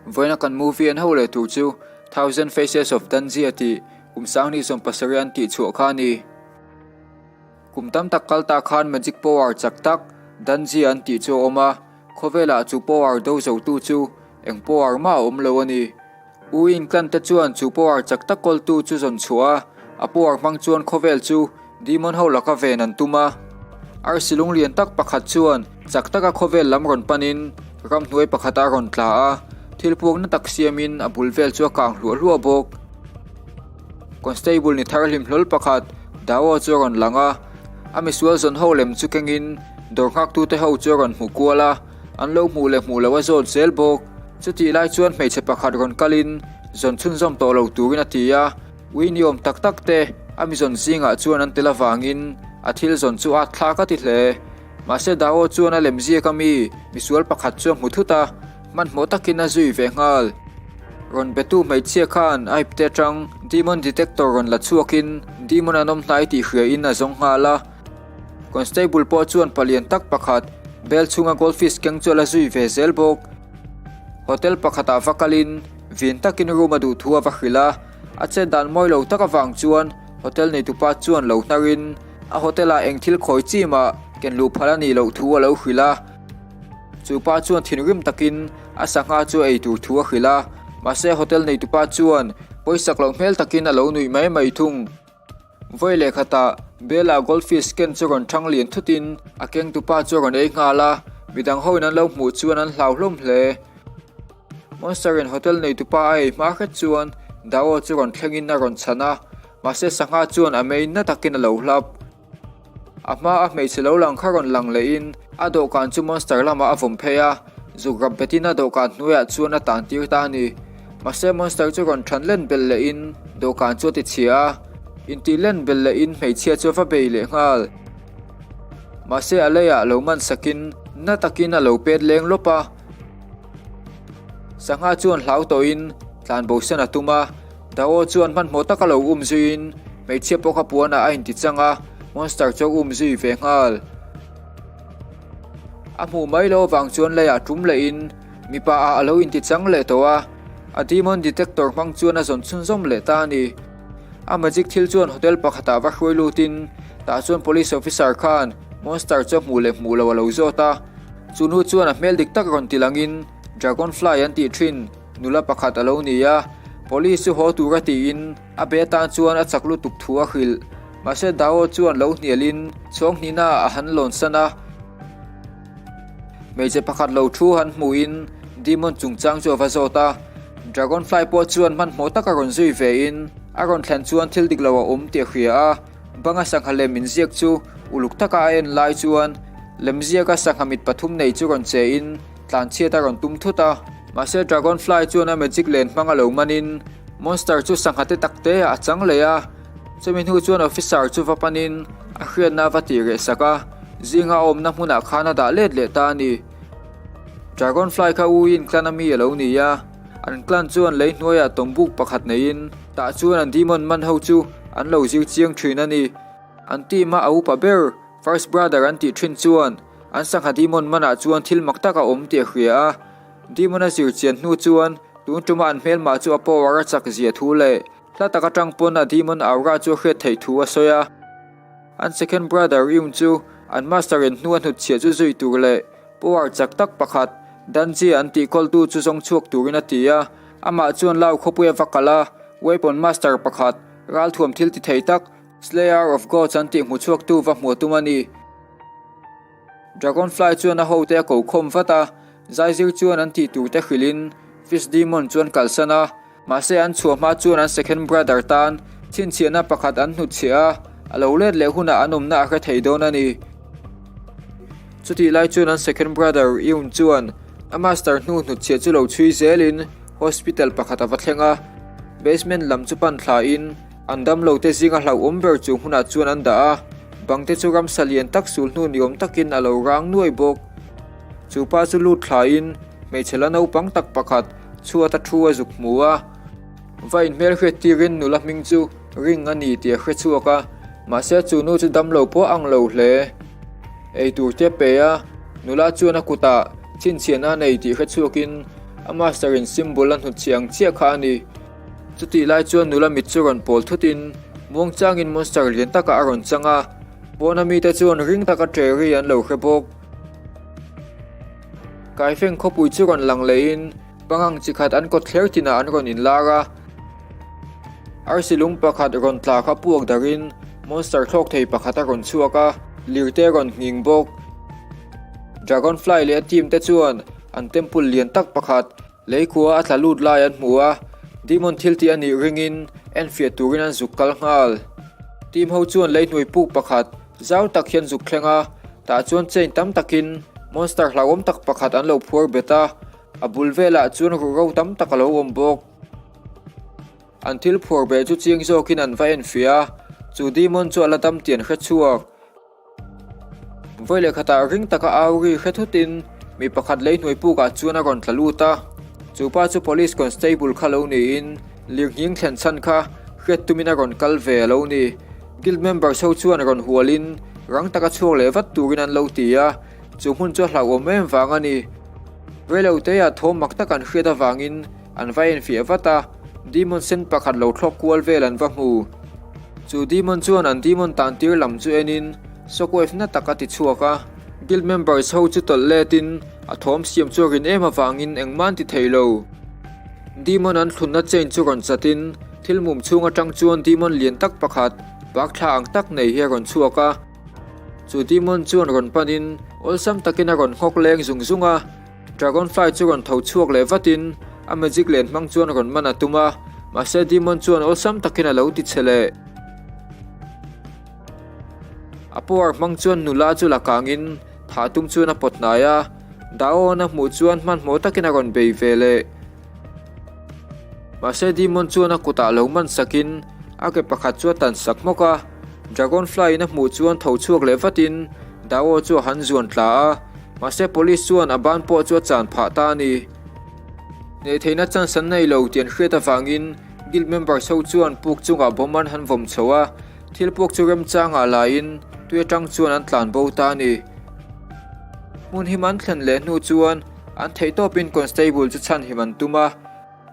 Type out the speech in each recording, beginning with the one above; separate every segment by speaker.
Speaker 1: Vawiina kan movie en ho leh tur chu Thousand Faces of Danzia tih kum sanghnih 70 an tih chhuah kha a ni. Kum tam tak kal ta khan magic power chak tak Danzia an tih chu a awm a, khawvelah chu power do zotu chu eng power mah a awm lo a ni. U Inclan te chuan chu power chak tak kawltu chu zawn chhuah a, a power hmang chuan khawvel chu demon ho laka ven an tum a. Arsi lung lian tak pakhat chuan chak taka khawvel lam rawn panin ramhnuai pakhat a rawn tla a, thil puakna tak siamin a bul vel chu a kang hluah hluah bawk. Constable ni thar hlim hlawl pakhat Dao chu a rawn lang a, a misual zawn ho lem chu kengin dawr nghaktute ho chu a rawn hmuh kual a. An lo hmuh leh hmuh loh a zawt zel bawk. Chutih lai chuan hmeichhe pakhat rawn kalin zawn chhunzawm tawh lo turin a ti a, ui ni awm tak tak te a mi zawn zingah chuan an tel avangin a thil zawn chu a thlak a ti hle. Mahse Dao chuan a lem ziak a mi misual pakhat chu a hmu thut a, hmanhmawh takin a zui ve nghal. Rawn betu hmeichhia khan a ipte atang demon detector rawn la chhuakin demon an awm hnai tih hriain a zawng nghal a. Constable pawh chuan palian tak pakhat bel chhunga goldfish keng chu a la zui ve zel bawk. Hotel pakhatah va kalin vin takin room a duh thu a va hrilh a, a chet dan mawi lo tak avang chuan hotel neitupa chuan lo hnarin a hotel ah eng thil khawi chi mah ken luh phal a nih loh thu a lo hrilh a. Chu pa chuan thinrim takin a sangha chu a ei tur thu a hrilh a, mahse hotel neitupa chuan pawisak loh hmel takin a lo nuih mai mai thung. Vawi leh khatah Bella goldfish ken chu rawn thang lian thutin a kengtupa chu a rawn ei nghal a, midang hoin an lo hmuh chuan an hlau hlawm hle. Monster in hotel neitupa a ei hma hret chuan Dao chu rawn thlengin a rawn chhan a, mahse sangha chuan a mei na takin a lo hlap. A hma a hmeichhe lo lang kha rawn lang lehin a dawhkan chu monster lamah a vawm phei a, zuk rap betin a dawhkan hnuaiah chuan a tan tir ta a ni. Mahse monster chu rawn than len belh lehin dawhkan chu a ti chhia a, intih len belh lehin hmeichhia chu a va bei leh nghal. Mahse a leiah lo man sakin na takin a lo pet leng lawp a. Sangha chuan hlau tawhin tlanbosan a tum a. Dao chuan hmanhmawh taka lo um zuiin hmeichhia pawh kha puanah a inti chang a, monster chu a um zui ve nghal. A hmuh mai loh avang chuan leiah tum lehin mipa ah a lo inti chang leh tawh a, a demon detector hmang chuan a zawn chhunzawm leh ta a ni. A magic thil chuan hotel pakhatah va hruai lutin tah chuan police officer khan monster chu a hmuh leh hmuh loh a lo zawt a, chu nu chuan a hmel dik tak rawn ti langin dragonfly an tih thin. Nula pakhat a lo ni a, police chu haw tura tiin a be atan chuan a chak lutuk thu a hrilh. Mahse Dao chuan lo hnialin chhawng hnihna ah a han lawn san a. Hmeichhe pakhat lo thu han hmuhin Demon chungchang chu a va zawt a. Dragonfly pawh chuan hmanhmawh taka rawn zui vein a rawn thlen chuan thil dik lo a awm tih a hria a. Banga sangha lem inziak chu uluk taka a en lai chuan lemziaka sangha mit pathum nei chu rawn che in Tlanchhiat a rawn tum thut a, mahse Dragonfly chuan a magic len hmang a lo manin monster chu sangha te tak te ah a chang leh a, chumi hnu chuan officer chu va panin a hriatna a va tih reh sak a, zinga a awmna hmunah khan a dah let leh ta a ni. Dragonfly kha u in clan ami a lo ni a, an clan chuan lei hnuaiah tawmbuk pakhat neiin tah chuan an demon man ho chu an lo zir chiang thin a ni. An team a a upa ber First Brother an tih thin chuan an sangha demon manah chuan thil mak tak a awm tih a hria a. Demon a zir chian hnu chuan tun tuma an hmelmah chu a power a chak zia thu leh hla tak atang pawn a demon aura chu a hriat theih thu a sawi a. An Second Brother Eun chu an master in hnu a hnutchhiah chu zui tur leh power chak tak pakhat Danjia an tih kawltu chu zawng chhuak turin a ti a. Amah chuan Lau khawpui a va kal a, weapon master pakhat ralthuam thil ti thei tak Slayer of Gods an tih hmu chhuaktu va hmuh a tum a ni. Dragonfly chuan a hote a ko khawm vat a, zaizir chuan an tih tur te hrilhin Fish Demon chuan kalsan a, mahse an chhuah hma chuan an second brother tan chhinchhiahna pakhat an hnutchhiah a, a lo let leh hunah an awmna a hre thei dawn a ni. Chutih lai chuan an second brother Eun chuan a master hnu hnutchhiah chu lo chhui zelin hospital pakhat a va thleng a, basement lam chu pan thlain An damlote zinga hlauhawm ber chu hmunah chuan an dah a, bangte chu ramsa lian tak sul hnu ni awm takin a lo rang nuai bawk. Chu pa chu lut thlaiin hmeichhe la naupang tak pakhat chhuat a thu a zuk hmu a. Va inhmelhriat tirin nula hming chu Ring a ni tih a hre chhuak a, mahse chu nu chu damlo pawh a ang lo hle. Eitur te a pe a, nula chuan a kutah chhinchhiahna a nei tih hre chhuakin. A master in symbol a hnutchhiah ang chiah kha a ni. Chutih lai chuan nula mit chu rawn pawl thutin muangchangin monster lian takah a rawn chang a, pawna mite chuan ring taka ṭe ri an lo hre bawk. Kaifeng khawpui chu rawn lang lehin pangang chi khat an kawt thler tinah an rawn inlar a. Arsi lung pakhat rawn tla kha puak darin monster thlawk thei pakhat a rawn chhuak a, lirte a rawn nghing bawk. Dragonfly leh a team te chuan an temple lian tak pakhat lei khua a tla lut lai an hmu a, demon thil tih a nih ringin enfiah turin an zuk kal nghal. Team ho chuan lei hnuai puk pakhat zau tak hian zuk thleng a, tah chuan chain tam takin monster hlauhawm tak pakhat an lo phuar bet a, a bul velah chuan ruhro tam tak a lo awm bawk. An thil phuar beh chu chiang zawkin an va enfiah a, chu demon chu a la dam tih an hre chhuak. Vawi leh khatah ring taka au ri hre thutin mi pakhat lei hnuai pukah chuan a rawn tla lut a, chu pa chu police constable kha lo niin lirnghing thlen chhan kha hriat tumin a rawn kal ve a lo ni. Guild members ho chuan rawn hualin rang taka chhuak leh vat turin an lo ti a, chu hmun chu a hlauhawm em vang a ni. Reilo teah thawm mak tak an hriat avangin An va enfiah vat a, demon sen pakhat lo thlawk kual vel an va hmu. Chu demon chuan an demon tan tir lam chu enin shockwave na tak a ti chhuak a. Guild members ho chu tawlh letin a thawm siam chu a rin em avangin engmah an ti thei lo. Demon an thlunna chain chu rawn chatin thil mum chhung atang chuan demon lian tak pakhat bak thla ang tak nei hi a rawn chhuak a. Chu demon chuan rawn panin awlsam takin a rawn nghawk leng zung zung a. Dragonfly chu rawn tho chhuak leh vatin a magic len hmang chuan rawn man a tum a, mahse Demon chuan awlsam takin a lo ti che leh. A power hmang chuan nula chu la kangin thah tum chuan a pawt hnai a, Daon a hmuh chuan hmanhmawh takin a rawn bei ve leh. Mahse Demon chuan a kutah lo man sakin a ke pakhat chu a tan sak hmawk a, Dragonfly in a hmuh chuan tho chhuak leh vatin Dao chu a han zuan tla a, mahse police chuan a ban pawh chu a chan phah ta a ni. Hneh theihna chance an nei lo tih an hriat avangin guild members ho chuan puk chungah bomb an han vawm chho a, thil puk chu remchangah laiin tui atang chuan an tlan bo ta a ni. Hmun him an thlen leh hnu chuan an theihtawpin constable chu chhanhim an tum a,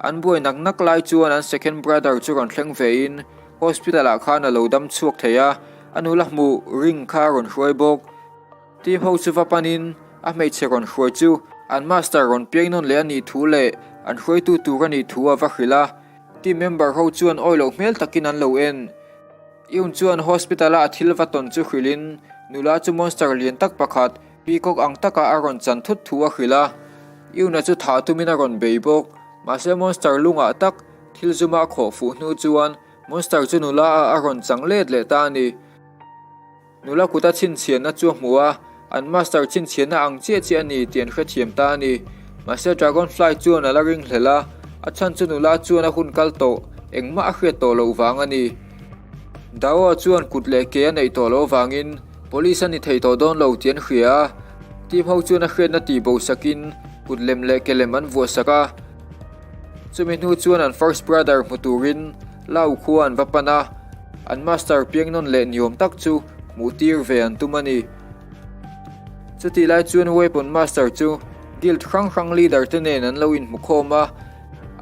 Speaker 1: an buai nak nak lai chuan an second brother chu rawn thleng vein Hospital ah khan a lo dam chhuak thei a, a nula hmuh ring kha a rawn hruai bawk. Team ho chu va panin a hmeichhe rawn hruai chu an master rawn piang nawn leh a nih thu leh an hruaitu tur a nih thu a va hrilh a. Team member ho chuan awi loh hmel takin an lo en. Eun chuan hospital a a thil va tawn chu hrilhin nula chu monster lian tak pakhat peacock ang taka a rawn chan thut thu a hrilh a. Eun-a chu thah tumin a rawn bei bawk. Mahse monster lungah tak Thil zuma a khawh fuh hnu chuan Monster chu nula ah a rawn chang let leh ta a ni. Nula kuta chhinchhiahna chu a hmu a, an Master chhinchhiahna ang chiah chiah a ni tih an hrethiam ta a ni. Mahse Dragonfly chuan a la ringhlel a, a chhan chu nula chuan a hun kal tawh engmah a hriat tawh loh vang a ni. Dao chuan kut leh ke a neih tawh loh avangin Police a ni thei tawh dawn lo tih an hria a, team ho chuan a hriatna tih bo sakin kut lem leh ke lem an vuah sak a. Chumi hnu chuan an first brother hmu turin Lau khua an va pan a, an master piang nawn leh niawm tak chu hmuh tir ve an tum a ni. Chutih lai chuan weapon master chu guild hrang hrang leader te nen an lo inhmu khawm a,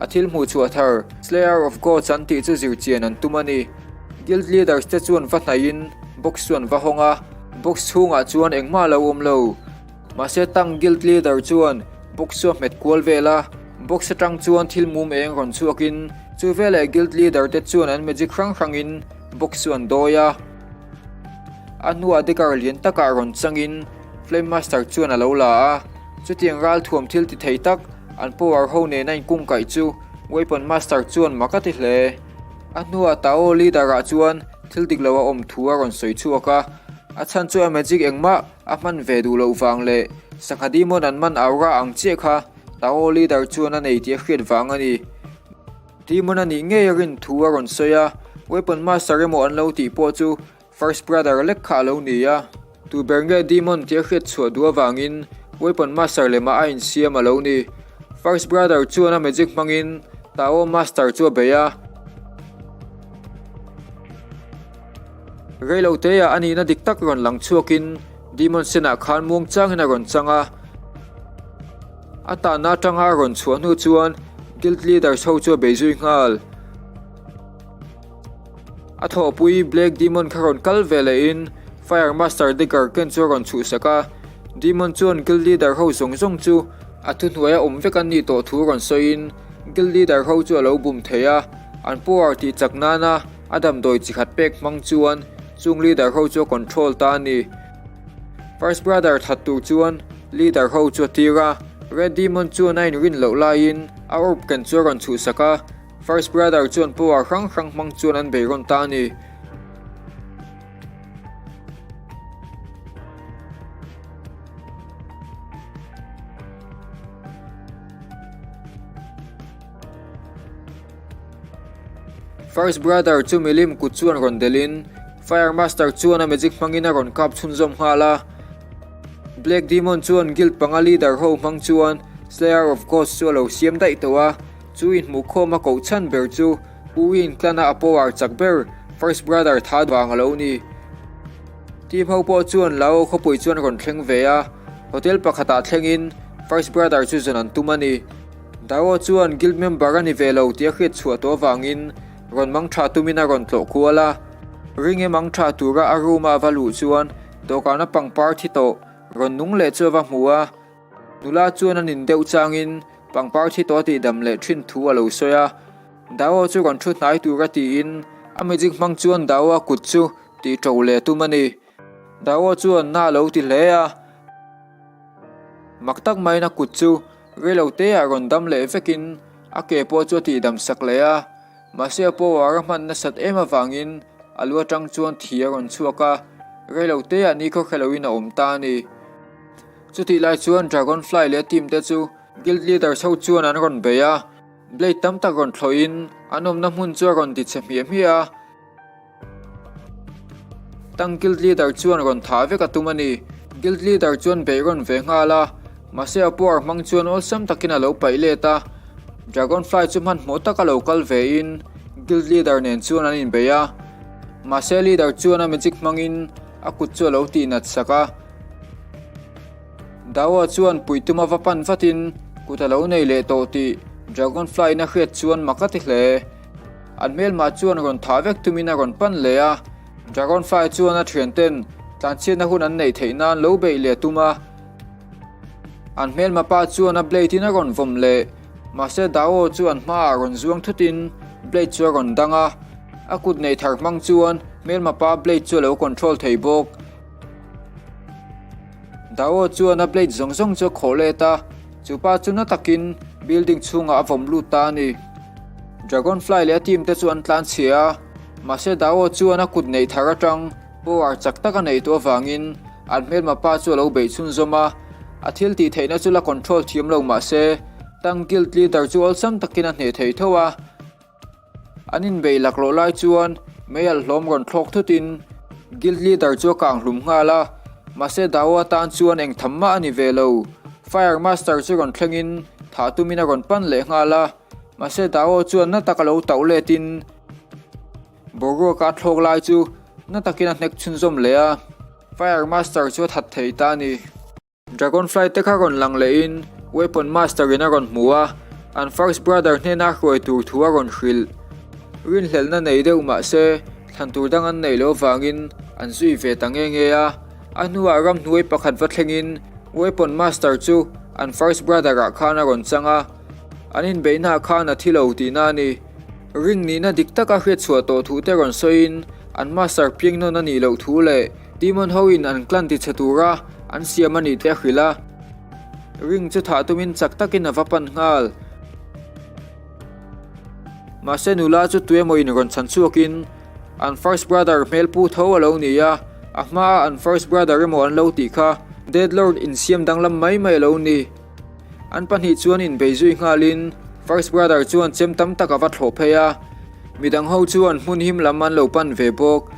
Speaker 1: a thil hmuh chhuah thar Slayer of Gods an tih chu zir chian an tum a ni. Guild leaders te chuan va hnaihin box chu an va hawng a, box chhungah chuan engmah a lo awm lo. Mahse Tang Guild Leader chuan box chu a hmet kual vel a, box atang chuan thil mum eng rawn chhuakin chu veleh Guild Leader te chuan an magic hrang hrangin box chu an dawi a. A hnuah dagger lian takah rawn changin Flame Master chuan a lo la a, chutiang ralthuam thil ti thei tak an power ho nena inkungkaih chu Weapon Master chuan mak a ti hle. A hnuah Tao Leader ah chuan thil dik lo a awm thu a rawn sawi chhuak a, a chhan chu a magic engmah A hman ve duh loh vang leh sangha demon an man aura ang chiah kha Tao leader chuan a nei tih a hriat vang a ni. Demon a nih ngei a rin thu a rawn sawi a, weapon master emaw an lo tih pawh chu first brother lek kha a lo ni a. Tu ber nge demon tih a hriat chhuah duh avangin weapon master lemah a insiam a lo ni. First brother chuan a magic hmangin Tao master chu a bei a. Reiloteah a nihna dik tak rawn lang chhuakin Demon senah khan muang changin a rawn chang a. A tanna atanga a rawn chhuah hnu chuan Guild Leaders ho chu a bei zui nghal. A thawhpui Black Demon kha rawn kal ve lehin Fire Master Dagger ken chu a rawn chhuhsak a. Demon chuan Guild Leader ho zawng zawng chu a thuhnuaia awm vek an nih tawh thu rawn sawiin Guild Leader ho chu a lo bum thei a. An power tih chak nana a damdawi chi khat pek hmang chuan chung Leader ho chu a control ta a ni. First Brother that tur chuan Leader ho chu a tir a, Red Demon chuan a inrin loh laiin a orb ken chu a rawn chhuhsak a. First Brother chuan power hrang hrang hmang chuan an bei rawn ta a ni. First Brother chu milim kut chuan rawn delhin Fire Master chuan a magic hmangin a rawn kap chhunzawm nghal a. Black Demon chuan guild panga leader ho hmang chuan Slayer of Ghosts chu a lo siam daih tawh a. Chu inhmuhkhawm a koh chhan ber chu U in clan-a a power chak ber First Brother tha vang a lo ni. Team ho pawh chuan Lao khawpui chuan rawn thleng ve a, hotel pakhatah thlengin First Brother chu zawn an tum a ni. Dao chuan guild member a ni ve lo tih a hriat chhuah tawh avangin rawn mang tha tumin a rawn tlawh kual a. Ring em ang tha tura a room-a a va luh chuan dawhkana pangpar thi tawh rawn nung leh chu a va hmu a. Nula chuan a nin deuh changin pangpar thi tawh a tihdam leh thin thu a lo sawi a. Dao chu rawn thu hnai tura tiin a magic hmang chuan Dao a kut chu tih to leh tum a ni. Dao chuan na a lo ti hle a. Mak tak maiin a kut chu reilo te ah rawn dam leh vekin a ke pawh chu a tihdam sak leh a. Mahse a power a hman nasat em avangin a lu atang chuan thi a rawn chhuak a, reilo te ah nikhaw hre loin a awm ta a ni. Chutih lai chuan Dragonfly leh a team te chu Guild Leaders ho chuan an rawn bei a, Blade tam tak rawn thlawhin an awmna hmun chu a rawn ti chhe hmiah hmiah a. Tang Guild Leader chuan rawn thah vek a tum a ni. Guild Leader chuan beih rawn ve nghal a, mahse a power hmang chuan awlsam takin a lo paih let a. Dragonfly chu hmanhmawh taka lo kal vein Guild Leader nen chuan an inbei a, mahse Leader chuan a magic hmangin a kut chu a lo tihnat sak a. Dawa chuan puitum a va pan vatin kut a lo nei leh tawh tih Dragonfly-in a hriat chuan mak a ti hle. An hmelmah chuan rawn thah vek tumin a rawn pan leh a, Dragonfly chuan a thianten tlanchhiatna hun an neih theih nan lo beih leh a tum a. An hmelma pa chuan a blade-in a rawn vawm leh, mahse Dao chu an hmaah rawn zuang thutin blade chu a rawn dang a, a kut nei thar hmang chuan hmelma pa blade chu a lo control thei bawk. Dao chuan a blade zawng zawng chu a khawh let a, chu pa chu na takin building chhungah a vawm lut ta a ni. Dragonfly leh a team te chu an tlan chhia a, mahse Dao chuan a kut neih thar atang power chak tak a neih tawh avangin an hmelma pa chu a lo beih chhunzawm a, a thil tih theihna chu la control thiam lo mahse Tang Guild leader chu awlsam takin a hneh thei tho a. An inbeih laklawh lai chuan mei alh hlawm rawn thlawk thutin Guild Leader chu a kang hlum nghal a, mahse Dao atan chuan eng tham mah a ni ve lo. Fire Master chu rawn thlengin thah tumin a rawn pan leh nghal a, mahse Dao chuan na tak a lo tauh letin boruaka a thlawk lai chu na takin a hnek chhunzawm leh a, Fire Master chu a that thei ta a ni. Dragonfly te kha rawn lang lehin Weapon Master in a rawn hmu a, an First Brother hnena hruai tur thu a rawn hrilh. Rinhlelhna nei deuh mah se thlan tur dang an neih loh avangin an zui ve ta nge nge a. A hnuah ramhnuai pakhat va thlengin Weapon Master chu an First Brother ah khan a rawn chang a, an inbeihnaah khan a thi lo tihna a ni. Ring nihna dik taka hriatchhuah tawh thu te rawn sawiin an Master piang nawn a nih loh thu leh Demon ho in an clan tichhe tura an siam a nih te a hrilh a, ring chu thah tumin chak takin a va pan nghal. Mahse nula chu tuemaw in rawn chhan chhuakin an first brother hmel pu tho a lo ni a, a hmaa an first brother emaw an lo tih kha Dead Lord insiam danglam mai mai a lo ni. An pahnih chuan inbei zui nghalin First Brother chuan chem tam tak a va thlawh phei a, midang ho chuan hmun him lam an lo pan ve bawk.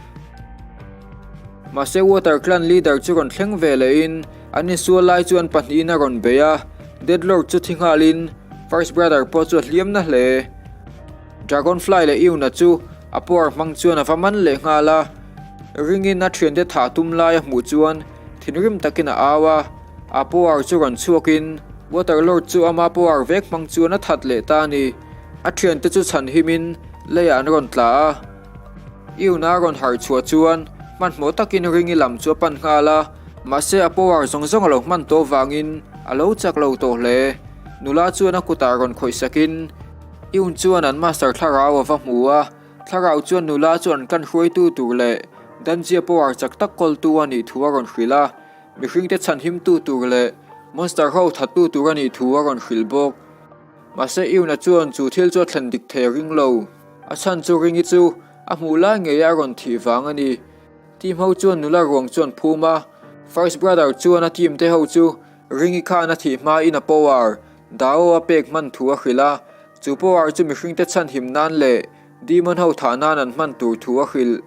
Speaker 1: Mahse Water Clan leader chu rawn thleng ve lehin an insual lai chu an pahnihin a rawn bei a, Dead Lord chu thi nghalin First Brother pawh chu a hliam na hle. Dragonfly leh Yuna chu a power hmang chuan a va man leh nghal a, ringin a thiante thah tum lai a hmuh chuan thinrim takin a au a. A power chu rawn chhuakin Water Lord chu ama power vek hmang chuan a that leh ta a ni. A thiante chu chhan himin leiah an rawn tla a. Yuna a rawn harh chhuah chuan hmanhmawh takin Ringi lam chu a pan nghal a, mahse a power zawng zawng a lo hman tawh vangin a lo chak lo tawh hle. Nula chuan a kutah rawn khawih sakin Yun chuan an master thlarau a va hmu a, thlarau chuan nula chu an kan hruaitu tur leh Danjia power chak tak kawltu a nih thu a rawn hrilh a. Mihringte chhanhimtu tur leh monster ho thattu tur a nih thu a rawn hrilh bawk. Mahse Yuna chuan chu thil chu a thlen dik thei a ring lo. A chhan chu Ringi chu a hmuh lai ngei a rawn thih vang a ni. Team ho chuan nula ruang chu an phum a, First Brother chuan a team te ho chu Ringi khan a thih hma in a power Dao a pek hman thu a hrilh a, chu power chu mihringte chhanhim nan leh demon ho thah nan an hman tur thu a hrilh.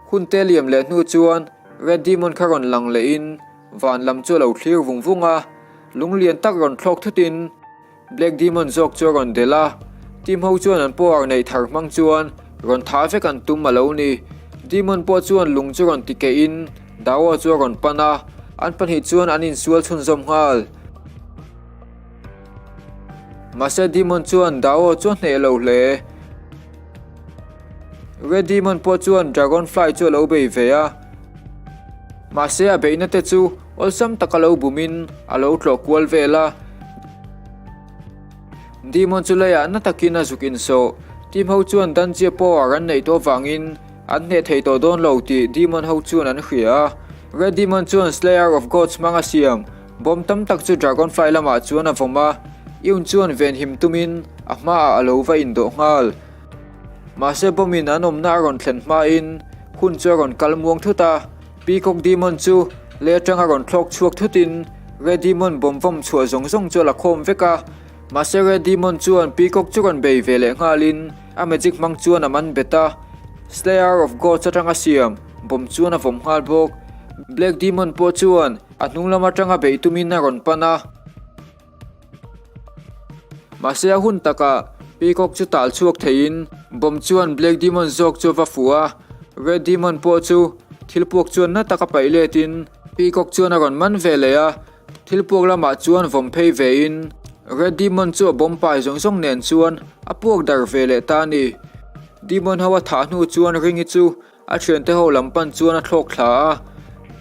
Speaker 1: Hun te liam leh hnu chuan Red Demon kha rawn lang lehin van lam chu a lo thlir vung vung a, lung lian tak rawn thlawk thutin Black Demon zawk chu a rawn delh a, team ho chuan an power neih thar hmang chuan rawn thah vek an tum a lo ni. Demon pawh chuan lung chu rawn ti keihin Dao chu a rawn pan a, an pahnih chuan an insual chhunzawm nghal. Mahse Demon chuan Dao chu a hneh lo hle. Red Demon pawh chuan Dragonfly chu a lo bei ve a, mahse a beihna te chu awlsam taka lo bumin a lo tlawh kual vel a. Demon chu leiah na takin a zuk insawh. Team ho chuan Danjia power an neih tawh avangin an hneh thei tawh dawn lo tih Demon ho chuan an hria a. Red Demon chuan Slayer of Gods hmang a siam bomb tam tak chu Dragonfly lamah chuan a vawm a, Yun chuan venhim tumin a hmaah a lo va indawh nghal. Mahse bomb-in an awmna a rawn thlen hmain hun chu a rawn kal muang thut a, Peacock Demon chu lei atanga rawn thlawk chhuak thutin Red Demon bomb vawm chhuah zawng zawng chu a la khawm vek a. Mahse Red Demon chuan Peacock chu rawn bei ve leh nghalin a magic hmang chuan a man bet a, Slayer of Gods atanga siam bomb chuan a vawm nghal bawk. Black Demon pawh chuan a hnung lam atanga beih tumin a rawn pan a. Mahse a hun takah Peacock chu tal chhuak theiin bomb chuan Black Demon zawk chu a va fuh a, Red Demon pawh chu thil puak chuan na taka paih letin Peacock chuan a rawn man ve leh a, thil puak lamah chuan vawm phei vein Red Demon chu a bomb pai zawng zawng nen chuan a puak dar ve leh ta a ni. Demon ho a thah hnu chuan Ringi chu A thiante ho lam pan chuan a thlawk thla a,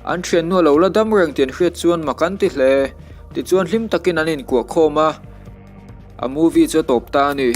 Speaker 1: an thiannu a lo la dam reng tih an hriat chuan mak an ti hle. Tichuan hlim takin an inkuah khawm a, a movie chu a tawp ta a ni.